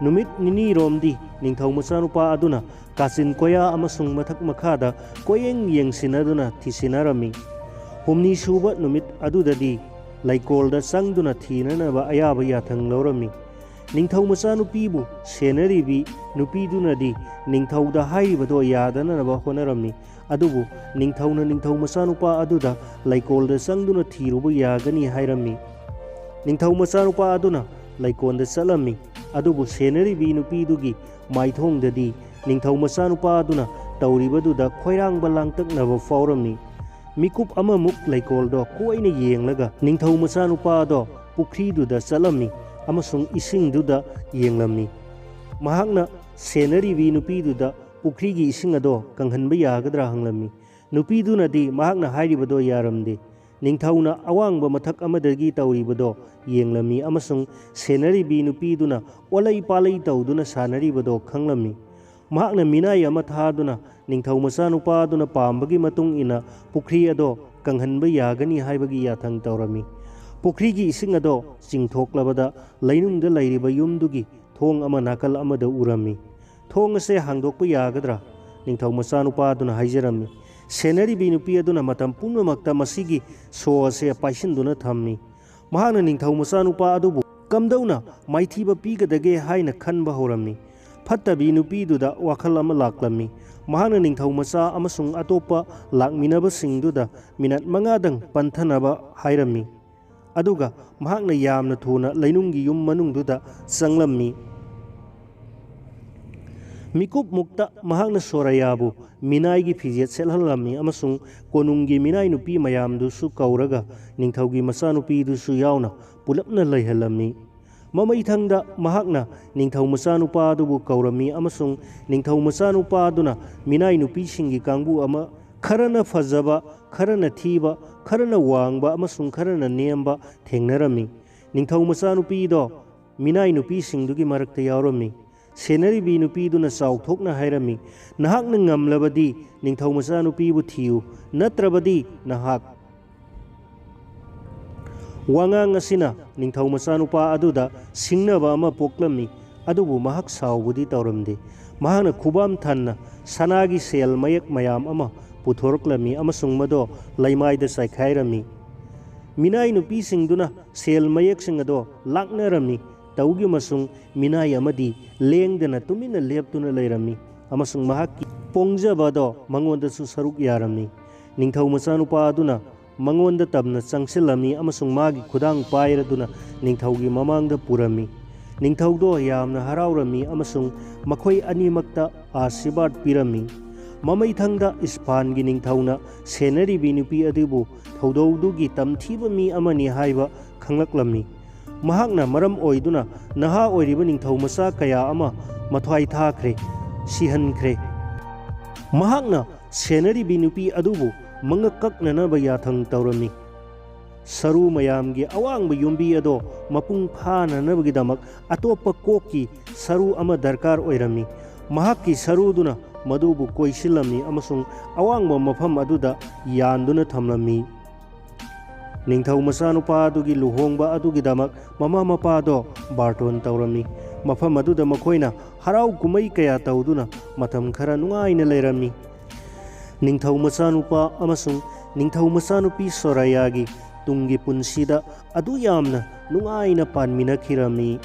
ꯅꯨꯃꯤꯠ ꯅꯤꯅꯤꯔꯣꯝꯗꯤ ꯅꯤꯡꯊꯧ ꯃꯆꯥꯅꯨꯄꯥ ꯑꯗꯨꯅ ꯀꯥꯆꯤꯟ ꯀꯣꯌꯥ ꯑꯃꯁꯨꯡ ꯃꯊꯛ ꯃꯈꯥꯗ ꯀꯣꯏꯌꯦꯡ ꯌꯦꯡꯁꯤꯟꯅꯗꯨꯅ ꯊꯤꯁꯤꯟꯅꯔꯝꯃꯤ꯫ ꯍꯨꯝꯅꯤ ꯁꯨꯕ ꯅꯨꯃꯤꯠ ꯑꯗꯨꯗꯗꯤ ꯂꯩꯀꯣꯜꯗ ꯆꯪꯗꯨꯅ ꯊꯤꯅꯅꯕ ꯑꯌꯥꯕ ꯌꯥꯊꯪ ꯂꯧꯔꯝꯃꯤ꯫ ꯅꯤꯡꯊꯧ ꯃꯆꯥꯅꯨꯄꯤꯕꯨ ꯁꯦꯟꯅꯔꯤꯕꯤ ꯅꯨꯄꯤꯗꯨꯅꯗꯤ ꯅꯤꯡꯊꯧꯗ ꯍꯥꯏꯔꯤꯕꯗꯣ ꯌꯥꯗꯅꯅꯕ ꯍꯣꯠꯅꯔꯝꯃꯤ꯫ ꯑꯗꯨꯕꯨ ꯅꯤꯡꯊꯧꯅ ꯅꯤꯡꯊꯧ ꯃꯆꯥꯅꯨꯄꯥ ꯑꯗꯨꯗ ꯂꯩꯀꯣꯜꯗ ꯆꯪꯗꯨꯅ ꯊꯤꯔꯨꯕ ꯌꯥꯒꯅꯤ ꯍꯥꯏꯔꯝꯃꯤ꯫ ꯅꯤꯡꯊꯧ ꯃꯆꯥꯅꯨꯄꯥ ꯑꯗꯨꯅ ꯂꯩꯀꯣꯜꯗ ꯆꯠꯂꯝꯃꯤ꯫ ꯑꯗꯨꯕꯨ ꯁꯦꯟꯅꯔꯤꯕꯤ ꯅꯨꯄꯤꯗꯨꯒꯤ ꯃꯥꯏꯊꯣꯡꯗꯗꯤ ꯅꯤꯡꯊꯧ ꯃꯆꯥꯅꯨꯄꯥ ꯑꯗꯨꯅ ꯇꯧꯔꯤꯕꯗꯨꯗ ꯈꯣꯏꯔꯥꯡꯕ ꯂꯥꯡꯇꯛꯅꯕ ꯐꯥꯎꯔꯝꯃꯤ꯫ ꯃꯤꯀꯨꯞ ꯑꯃꯃꯨꯛ ꯂꯩꯀꯣꯜꯗꯣ ꯀꯣꯏꯅ ꯌꯦꯡꯂꯒ ꯅꯤꯡꯊꯧ ꯃꯆꯥꯅꯨꯄꯥꯗꯣ ꯄꯨꯈ꯭ꯔꯤꯗꯨꯗ ꯆꯠꯂꯝꯃꯤ ꯑꯃꯁꯨꯡ ꯏꯁꯤꯡꯗꯨꯗ ꯌꯦꯡꯂꯝꯃꯤ꯫ ꯃꯍꯥꯛꯅ ꯁꯦꯟꯅꯔꯤꯕꯤ ꯅꯨꯄꯤꯗꯨꯗ ꯄꯨꯈ꯭ꯔꯤꯒꯤ ꯏꯁꯤꯡ ꯑꯗꯣ ꯀꯪꯍꯟꯕ ꯌꯥꯒꯗ꯭ꯔꯥ ꯍꯪꯂꯝꯃꯤ꯫ ꯅꯨꯄꯤꯗꯨꯅꯗꯤ ꯃꯍꯥꯛꯅ ꯍꯥꯏꯔꯤꯕꯗꯣ ꯌꯥꯔꯝꯗꯦ꯫ ꯅꯤꯡꯊꯧꯅ ꯑꯋꯥꯡꯕ ꯃꯊꯛ ꯑꯃꯗꯒꯤ ꯇꯧꯔꯤꯕꯗꯣ ꯌꯦꯡꯂꯝꯃꯤ ꯑꯃꯁꯨꯡ ꯁꯦꯟꯅꯔꯤꯕꯤ ꯅꯨꯄꯤꯗꯨꯅ ꯑꯣꯂꯩ ꯄꯥꯂꯩ ꯇꯧꯗꯨꯅ ꯁꯥꯟꯅꯔꯤꯕꯗꯣ ꯈꯪꯂꯝꯃꯤ꯫ ꯃꯍꯥꯛꯅ ꯃꯤꯅꯥꯏ ꯑꯃ ꯊꯥꯗꯨꯅ ꯅꯤꯡꯊꯧ ꯃꯆꯥꯅꯨꯄꯥ ꯑꯗꯨꯅ ꯄꯥꯝꯕꯒꯤ ꯃꯇꯨꯡ ꯏꯟꯅ ꯄꯨꯈ꯭ꯔꯤ ꯑꯗꯣ ꯀꯪꯍꯟꯕ ꯌꯥꯒꯅꯤ ꯍꯥꯏꯕꯒꯤ ꯌꯥꯊꯪ ꯇꯧꯔꯝꯃꯤ꯫ ꯄꯨꯈ꯭ꯔꯤꯒꯤ ꯏꯁꯤꯡ ꯑꯗꯣ ꯆꯤꯡꯊꯣꯛꯂꯕꯗ ꯂꯩꯅꯨꯡꯗ ꯂꯩꯔꯤꯕ ꯌꯨꯝꯗꯨꯒꯤ ꯊꯣꯡ ꯑꯃ ꯅꯥꯀꯜ ꯑꯃꯗ ꯎꯔꯝꯃꯤ꯫ "ꯊꯣꯡ ꯑꯁꯦ ꯍꯥꯡꯗꯣꯛꯄ ꯌꯥꯒꯗ꯭ꯔꯥ?" ꯅꯤꯡꯊꯧ ꯃꯆꯥꯅꯨꯄꯥ ꯑꯗꯨꯅ ꯍꯥꯏꯖꯔꯝꯃꯤ꯫ ꯁꯦꯟꯅꯔꯤꯕꯤ ꯅꯨꯄꯤ ꯑꯗꯨꯅ ꯃꯇꯝ ꯄꯨꯝꯅꯃꯛꯇ ꯃꯁꯤꯒꯤ ꯁꯣ ꯑꯁꯦ ꯄꯥꯏꯁꯤꯟꯗꯨꯅ ꯊꯝꯃꯤ꯫ ꯃꯍꯥꯛꯅ ꯅꯤꯡꯊꯧ ꯃꯆꯥꯅꯨꯄꯥ ꯑꯗꯨꯕꯨ ꯀꯝꯗꯧꯅ ꯃꯥꯏꯊꯤꯕ ꯄꯤꯒꯗꯒꯦ ꯍꯥꯏꯅ ꯈꯟꯕ ꯍꯧꯔꯝꯃꯤ꯫ ꯐꯠꯇꯕꯤ ꯅꯨꯄꯤꯗꯨꯗ ꯋꯥꯈꯜ ꯑꯃ ꯂꯥꯛꯂꯝꯃꯤ꯫ ꯃꯍꯥꯛꯅ ꯅꯤꯡꯊꯧ ꯃꯆꯥ ꯑꯃꯁꯨꯡ ꯑꯇꯣꯞꯄ ꯂꯥꯛꯃꯤꯟꯅꯕꯁꯤꯡꯗꯨꯗ ꯃꯤꯅꯠ ꯃꯉꯥꯗꯪ ꯄꯟꯊꯅꯕ ꯍꯥꯏꯔꯝꯃꯤ꯫ ꯑꯗꯨꯒ ꯃꯍꯥꯛꯅ ꯌꯥꯝꯅ ꯊꯨꯅ ꯂꯩꯅꯨꯡꯒꯤ ꯌꯨꯝ ꯃꯅꯨꯡꯗꯨꯗ ꯆꯪꯂꯝꯃꯤ꯫ ꯃꯤꯀꯨꯞꯃꯨꯛꯇ ꯃꯍꯥꯛꯅ ꯁꯣꯔꯥꯌꯥꯕꯨ ꯃꯤꯅꯥꯏꯒꯤ ꯐꯤꯖꯦꯠ ꯁꯦꯠꯍꯜꯂꯝꯃꯤ ꯑꯃꯁꯨꯡ ꯀꯣꯅꯨꯡꯒꯤ ꯃꯤꯅꯥꯏ ꯅꯨꯄꯤ ꯃꯌꯥꯝꯗꯨꯁꯨ ꯀꯧꯔꯒ ꯅꯤꯡꯊꯧꯒꯤ ꯃꯆꯥꯅꯨꯄꯤꯗꯨꯁꯨ ꯌꯥꯎꯅ ꯄꯨꯂꯞꯅ ꯂꯩꯍꯜꯂꯝꯃꯤ꯫ ꯃꯃꯩꯊꯪꯗ ꯃꯍꯥꯛꯅ ꯅꯤꯡꯊꯧ ꯃꯆꯥꯅꯨꯄꯥ ꯑꯗꯨꯕꯨ ꯀꯧꯔꯝꯃꯤ ꯑꯃꯁꯨꯡ ꯅꯤꯡꯊꯧ ꯃꯆꯥꯅꯨꯄꯥ ꯑꯗꯨꯅ ꯃꯤꯅꯥꯏ ꯅꯨꯄꯤꯁꯤꯡꯒꯤ ꯀꯥꯡꯕꯨ ꯑꯃ, ꯈꯔꯅ ꯐꯖꯕ, ꯈꯔꯅ ꯊꯤꯕ, ꯈꯔꯅ ꯋꯥꯡꯕ ꯑꯃꯁꯨꯡ ꯈꯔꯅ ꯅꯦꯝꯕ ꯊꯦꯡꯅꯔꯝꯃꯤ꯫ ꯅꯤꯡꯊꯧ ꯃꯆꯥꯅꯨꯄꯤꯗꯣ ꯃꯤꯅꯥꯏ ꯅꯨꯄꯤꯁꯤꯡꯗꯨꯒꯤ ꯃꯔꯛꯇ ꯌꯥꯎꯔꯝꯃꯤ꯫ ꯁꯦꯟꯅꯔꯤꯕꯤ ꯅꯨꯄꯤꯗꯨꯅ ꯆꯥꯎꯊꯣꯛꯅ ꯍꯥꯏꯔꯝꯃꯤ, "ꯅꯍꯥꯛꯅ ꯉꯝꯂꯕꯗꯤ ꯅꯤꯡꯊꯧ ꯃꯆꯥꯅꯨꯄꯤꯕꯨ ꯊꯤꯌꯨ, ꯅꯠꯇ꯭ꯔꯕꯗꯤ ꯅꯍꯥꯛ" ꯋꯥꯉꯥꯡ ꯑꯁꯤꯅ ꯅꯤꯡꯊꯧ ꯃꯆꯥꯅꯨꯄꯥ ꯑꯗꯨꯗ ꯁꯤꯡꯅꯕ ꯑꯃ ꯄꯣꯛꯂꯝꯃꯤ, ꯑꯗꯨꯕꯨ ꯃꯍꯥꯛ ꯁꯥꯎꯕꯗꯤ ꯇꯧꯔꯝꯗꯦ꯫ ꯃꯍꯥꯛꯅ ꯈꯨꯕꯥꯝ ꯊꯟꯅ ꯁꯅꯥꯒꯤ ꯁꯦꯜ ꯃꯌꯦꯛ ꯃꯌꯥꯝ ꯑꯃ ꯄꯨꯊꯣꯔꯛꯂꯝꯃꯤ ꯑꯃꯁꯨꯡ ꯃꯗꯣ ꯂꯩꯃꯥꯏꯗ ꯆꯥꯏꯈꯥꯏꯔꯝꯃꯤ꯫ ꯃꯤꯅꯥꯏ ꯅꯨꯄꯤꯁꯤꯡꯗꯨꯅ ꯁꯦꯜ ꯃꯌꯦꯛꯁꯤꯡ ꯑꯗꯣ ꯂꯥꯛꯅꯔꯝꯃꯤ꯫ ꯇꯧꯒꯤ ꯑꯃꯁꯨꯡ ꯃꯤꯅꯥꯏ ꯑꯃꯗꯤ ꯂꯦꯡꯗꯅ ꯇꯨꯃꯤꯟꯅ ꯂꯦꯞꯇꯨꯅ ꯂꯩꯔꯝꯃꯤ ꯑꯃꯁꯨꯡ ꯃꯍꯥꯛꯀꯤ ꯄꯣꯡꯖꯕ ꯑꯗꯣ ꯃꯉꯣꯟꯗꯁꯨ ꯁꯔꯨꯛ ꯌꯥꯔꯝꯃꯤ꯫ ꯅꯤꯡꯊꯧ ꯃꯆꯥꯅꯨꯄꯥ ꯑꯗꯨꯅ ꯃꯉꯣꯟꯗ ꯇꯝꯅ ꯆꯪꯁꯤꯜꯂꯝꯃꯤ ꯑꯃꯁꯨꯡ ꯃꯥꯒꯤ ꯈꯨꯗꯥꯡ ꯄꯥꯏꯔꯗꯨꯅ ꯅꯤꯡꯊꯧꯒꯤ ꯃꯃꯥꯡꯗ ꯄꯨꯔꯝꯃꯤ꯫ ꯅꯤꯡꯊꯧꯗꯣ ꯌꯥꯝꯅ ꯍꯔꯥꯎꯔꯝꯃꯤ ꯑꯃꯁꯨꯡ ꯃꯈꯣꯏ ꯑꯅꯤꯃꯛꯇ ꯑꯥꯁꯤꯔꯕꯥꯗ ꯄꯤꯔꯝꯃꯤ꯫ ꯃꯃꯩꯊꯪꯗ ꯏꯁꯐꯥꯟꯒꯤ ꯅꯤꯡꯊꯧꯅ ꯁꯦꯟꯅꯔꯤꯕꯤ ꯅꯨꯄꯤ ꯑꯗꯨꯕꯨ ꯊꯧꯗꯧꯗꯨꯒꯤ ꯇꯝꯊꯤꯕ ꯃꯤ ꯑꯃꯅꯤ ꯍꯥꯏꯕ ꯈꯪꯂꯛꯂꯝꯃꯤ꯫ ꯃꯍꯥꯛꯅ ꯃꯔꯝ ꯑꯣꯏꯗꯨꯅ ꯅꯍꯥ ꯑꯣꯏꯔꯤꯕ ꯅꯤꯡꯊꯧ ꯃꯆꯥ ꯀꯌꯥ ꯑꯃ ꯃꯊ꯭ꯋꯥꯏ ꯊꯥꯈ꯭ꯔꯦ, ꯁꯤꯍꯟꯈ꯭ꯔꯦ꯫ ꯃꯍꯥꯛꯅ ꯁꯦꯟꯅꯔꯤꯕꯤ ꯅꯨꯄꯤ ꯑꯗꯨꯕꯨ ꯃꯉꯛ ꯀꯛꯅꯅꯕ ꯌꯥꯊꯪ ꯇꯧꯔꯝꯃꯤ꯫ ꯁꯔꯨ ꯃꯌꯥꯝꯒꯤ ꯑꯋꯥꯡꯕ ꯌꯨꯝꯕꯤ ꯑꯗꯣ ꯃꯄꯨꯡ ꯐꯥꯅꯅꯕꯒꯤꯗꯃꯛ ꯑꯇꯣꯞꯄ ꯀꯣꯛꯀꯤ ꯁꯔꯨ ꯑꯃ ꯗꯔꯀꯥꯔ ꯑꯣꯏꯔꯝꯃꯤ꯫ ꯃꯍꯥꯛꯀꯤ ꯁꯔꯨꯗꯨꯅ ꯃꯗꯨꯕꯨ ꯀꯣꯏꯁꯤꯜꯂꯝꯃꯤ ꯑꯃꯁꯨꯡ ꯑꯋꯥꯡꯕ ꯃꯐꯝ ꯑꯗꯨꯗ ꯌꯥꯟꯗꯨꯅ ꯊꯝꯂꯝꯃꯤ꯫ ꯅꯤꯡꯊꯧ ꯃꯆꯥꯅꯨꯄꯥ ꯑꯗꯨꯒꯤ ꯂꯨꯍꯣꯡꯕ ꯑꯗꯨꯒꯤꯗꯃꯛ ꯃꯃꯥ ꯃꯄꯥꯗꯣ ꯕꯥꯔꯇꯣꯟ ꯇꯧꯔꯝꯃꯤ꯫ ꯃꯐꯝ ꯑꯗꯨꯗ ꯃꯈꯣꯏꯅ ꯍꯔꯥꯎ ꯀꯨꯝꯍꯩ ꯀꯌꯥ ꯇꯧꯗꯨꯅ ꯃꯇꯝ ꯈꯔ ꯅꯨꯡꯉꯥꯏꯅ ꯂꯩꯔꯝꯃꯤ꯫ ꯅꯤꯡꯊꯧ ꯃꯆꯥꯅꯨꯄꯥ ꯑꯃꯁꯨꯡ ꯅꯤꯡꯊꯧ ꯃꯆꯥꯅꯨꯄꯤ ꯁꯣꯔꯥꯌꯥꯒꯤ ꯇꯨꯡꯒꯤ ꯄꯨꯟꯁꯤꯗ ꯑꯗꯨ ꯌꯥꯝꯅ ꯅꯨꯡꯉꯥꯏꯅ ꯄꯥꯟꯃꯤꯟꯅꯈꯤꯔꯝꯃꯤ꯫